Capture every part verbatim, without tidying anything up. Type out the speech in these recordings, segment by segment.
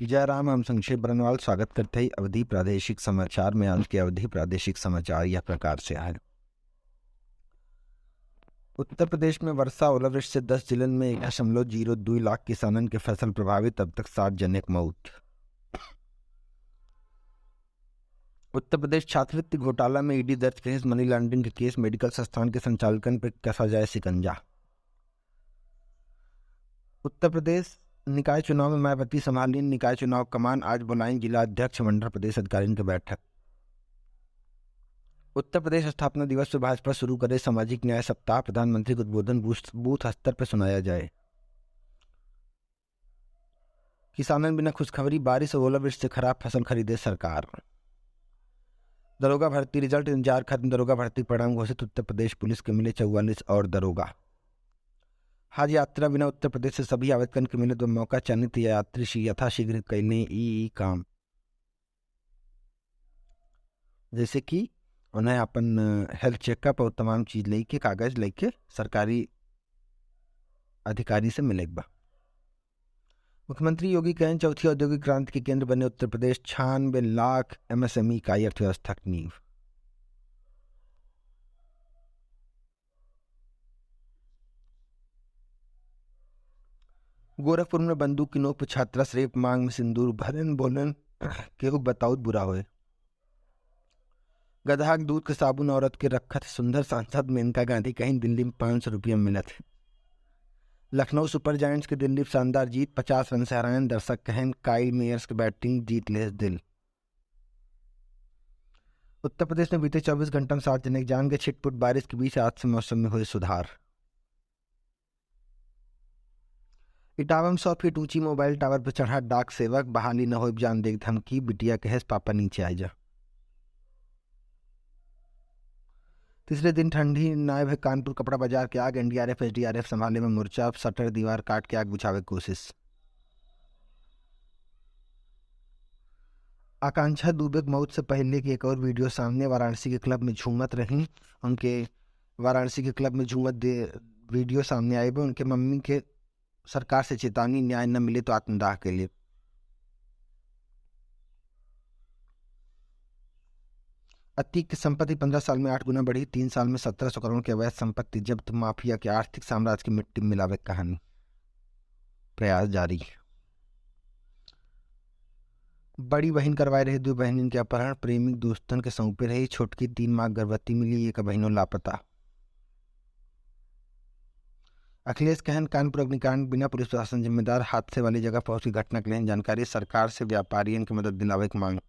जय राम, हम संक्षेप बरनवाल स्वागत करते हैं अवधी प्रादेशिक समाचार में। आज के अवधी प्रादेशिक समाचार यह प्रकार से आए। उत्तर प्रदेश में वर्षा ओलावृष्टि से दस जिलन में एक दशमलव जीरो दुई लाख किसानन के फसल प्रभावित, अब तक सात जने के मौत। उत्तर प्रदेश छात्रवृत्ति घोटाला में ईडी दर्ज कहिस money laundering के केस, मेडिकल संस्थान के संचालकन पे कसा जाए शिकंजा। उत्तर प्रदेश निकाय चुनाव में मायावती संभालिन निकाय चुनाव कमान, आज बोलाइन जिला अध्यक्ष मंडल प्रदेश अधिकारिन के बैठक। उत्तर प्रदेश स्थापना दिवस पे भाजपा शुरू करे सामाजिक न्याय सप्ताह, प्रधानमंत्री के उद्बोधन बूथ, बूथ स्तर पे सुनाया जाए। किसानन बिना खुशखबरी, बारिश और ओलावृष्टि से खराब फसल खरीदे सरकार। दरोगा भर्ती रिजल्ट इंतजार खत्म, दरोगा भर्ती परिणाम घोषित, उत्तर प्रदेश पुलिस के मिले चौवालीस और दरोगा। हज यात्रा बिना उत्तर प्रदेश से सभी आवेदकन के मिले दो मौका, चयनित यात्री शी-, यथाशीघ्र कैले ई, ई काम। जैसे कि उन्हें अपन, अ, हेल्थ चेकअप और तमाम चीज लेके, कागज लेके सरकारी अधिकारी से मिले के बा। मुख्यमंत्री योगी कहन चौथी औद्योगिक क्रांति के केंद्र बने उत्तर प्रदेश, छियानवे लाख एमएसएमई इकाई अर्थव्यवस्था के नींव। गोरखपुर में बंदूक की नोक पे छात्रा से रेप, मांग में सिंदूर भरन, बोलन केहू बताउत बुरा होए। गदहा के दूध के साबुन औरत के रखत सुंदर, सांसद मेनका गांधी कहीं दिल्ली में पाँच सौ रुपया मिलत है। लखनऊ सुपर जायंट्स के दिल्ली में शानदार जीत, पचास रन से हरायन, दर्शक कहन काइल मेयर्स के बैटिंग जीत लेस दिल। उत्तर प्रदेश में बीते चौबीस घंटा में सात जने के जान गए, छिटपुट बारिश के बीच आज से मौसम में हुए सुधार। इटावा में सौ फीट ऊंची मोबाइल टावर पर चढ़ा डाक सेवक, बहाली न होइब जान देख धमकी, बिटिया कहेस पापा नीचे आ जा। तीसरे दिन ठंडी नायब है कानपुर कपड़ा बाजार के आग, एनडीआरएफ एसडीआरएफ संभाले में मोर्चा, शटर दीवार काट के आग बुझावे के कोशिश। आकांक्षा दुबे के मौत से पहले की एक और वीडियो सामने, वाराणसी के क्लब में झूमत रही। उनके वाराणसी के क्लब में झूमत दे वीडियो सामने आए बा। उनके मम्मी के सरकार से चेतावनी, न्याय न मिले तो आत्मदाह के लिए। अतीक की संपत्ति पन्द्रह साल में आठ गुना बढ़ी, तीन साल में सत्रह सौ करोड़ के अवैध संपत्ति जब्त, माफिया के आर्थिक साम्राज्य की मिट्टी में मिलावे के कहानी, प्रयास जारी। बड़ी बहिन करवाए रहे दो बहिनिन के अपहरण, प्रेमी दोस्तन के सौंपे रही, छोटकी तीन माह गर्भवती मिली, एक बहिनो लापता। अखिलेश कहन कानपुर अग्निकांड बिना पुलिस प्रशासन जिम्मेदार, हादसे वाली जगह पहुंच के घटना के लेन जानकारी, सरकार से व्यापारियन के मदद दिलावे के मांग।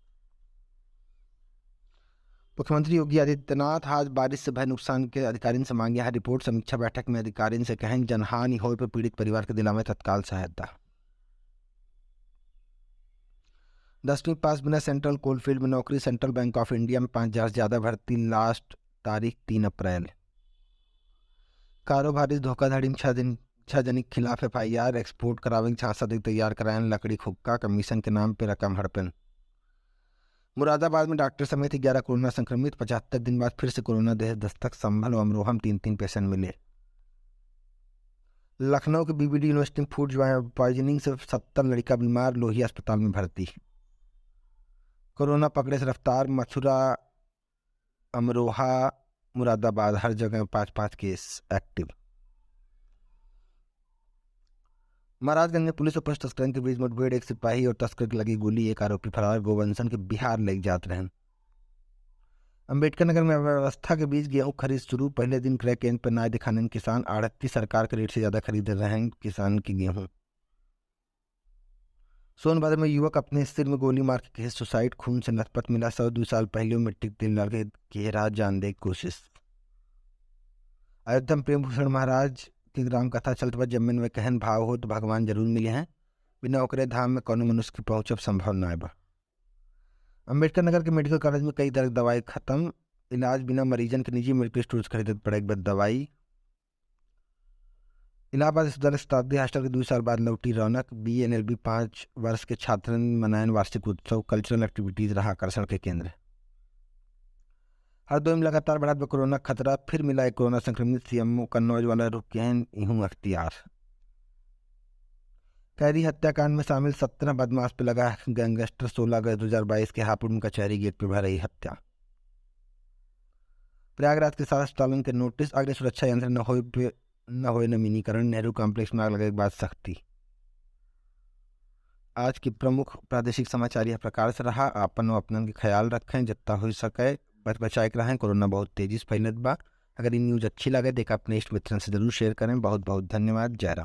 मुख्यमंत्री योगी आदित्यनाथ आज बारिश से भय नुकसान के अधिकारिन से मांगे हैं रिपोर्ट, समीक्षा बैठक में अधिकारिन से कहन जनहानि होए पर पीड़ित परिवार के दिलावे तत्काल सहायता। दसवीं पास बिना सेंट्रल कोलफील्ड में नौकरी, सेंट्रल बैंक ऑफ इंडिया में पाँच हजार ज्यादा भर्ती, लास्ट तारीख तीन अप्रैल। कारोबारी धोखाधड़ी में छह दिन, छह जनी के खिलाफ एफआईआर, एक्सपोर्ट करावे के झांसा दे तैयार करायन लकड़ी हुक्का, कमीशन के नाम पे रकम हड़पन। मुरादाबाद में डॉक्टर समेत ग्यारह कोरोना संक्रमित, पचहत्तर दिन बाद फिर से कोरोना देह दस्तक, संभल और अमरोहा में तीन तीन पेशेंट मिले। लखनऊ के बीबीडी यूनिवर्सिटी में फूड ज्वा-, पॉइजनिंग से सत्तर लड़का बीमार, लोहिया अस्पताल में भर्ती। कोरोना पकड़े से रफ्तार, मथुरा, अमरोहा, मुरादाबाद हर जगह पाँच पाँच केस एक्टिव। महाराजगंज में पुलिस और पशु तस्करन के बीच मुठभेड़, एक सिपाही और तस्कर के लगी गोली, एक आरोपी फरार, गोवंशन के बिहार ले जात रहन। अम्बेडकर नगर में अव्यवस्था के बीच गेहूं खरीद शुरू, पहले दिन क्रय केंद्र पर नाय दिखानन किसान, आढ़ती सरकार के रेट से ज्यादा खरीद रहन किसान के गेहूं। सोनभद्र में युवक अपने सिर में गोली मार के किहे सुसाइड, खून से लथपथ मिला शव, दो साल पहले मिट्टी के तेल डाल के किहे रहा जान दे के कोशिश। अयोध्या में प्रेम भूषण महाराज के राम कथा चलत बा, जब मन में कहन भाव हो तो भगवान जरूर मिले हैं, बिना ओकरे धाम में कौनो मनुष्य के पहुँचब संभव ना बा। अम्बेडकर नगर के मेडिकल कॉलेज में कई तरह के दवाई खत्म, इलाज बिना मरीजन के निजी मेडिकल स्टोर से खरीदत पड़े के बाद दवाई। इलाहाबाद विश्वविद्यालय शताब्दी हॉस्टल के दो साल बाद लौटी रौनक, बीए एंड एलबी पाँच वर्ष के छात्रन मनायन वार्षिक उत्सव, कल्चरल एक्टिविटीज रहा आकर्षण के केंद्र। हरदोई में लगातार बढ़त बा कोरोना खतरा, फिर मिला एक कोरोना संक्रमित, सीएमओ कन्नौज वाला रुक गए हैं इहूं अख्तियार। कैरी हत्याकांड में शामिल सत्रह बदमाश पे लगा गैंगस्टर, सोलह अगस्त दो हज़ार बाईस के हापुड़ में कचहरी गेट पे भरई हत्या। प्रयागराज के सारस स्टालिन के नोटिस, अग्नि सुरक्षा यंत्र न होए पे, न होए नवीनीकरण, नेहरू कॉम्प्लेक्स में आग लगे के बाद सख्ती। आज के प्रमुख प्रादेशिक समाचार यह प्रकार से रहा। आपन और अपनन के ख्याल रखें, जितना हो सके बच बचाए के रहें। कोरोना बहुत तेजी से फैलत बा। अगर ये न्यूज अच्छी लगे तो एक अपने इष्ट मित्रन से जरूर शेयर करें। बहुत बहुत धन्यवाद। जय राम।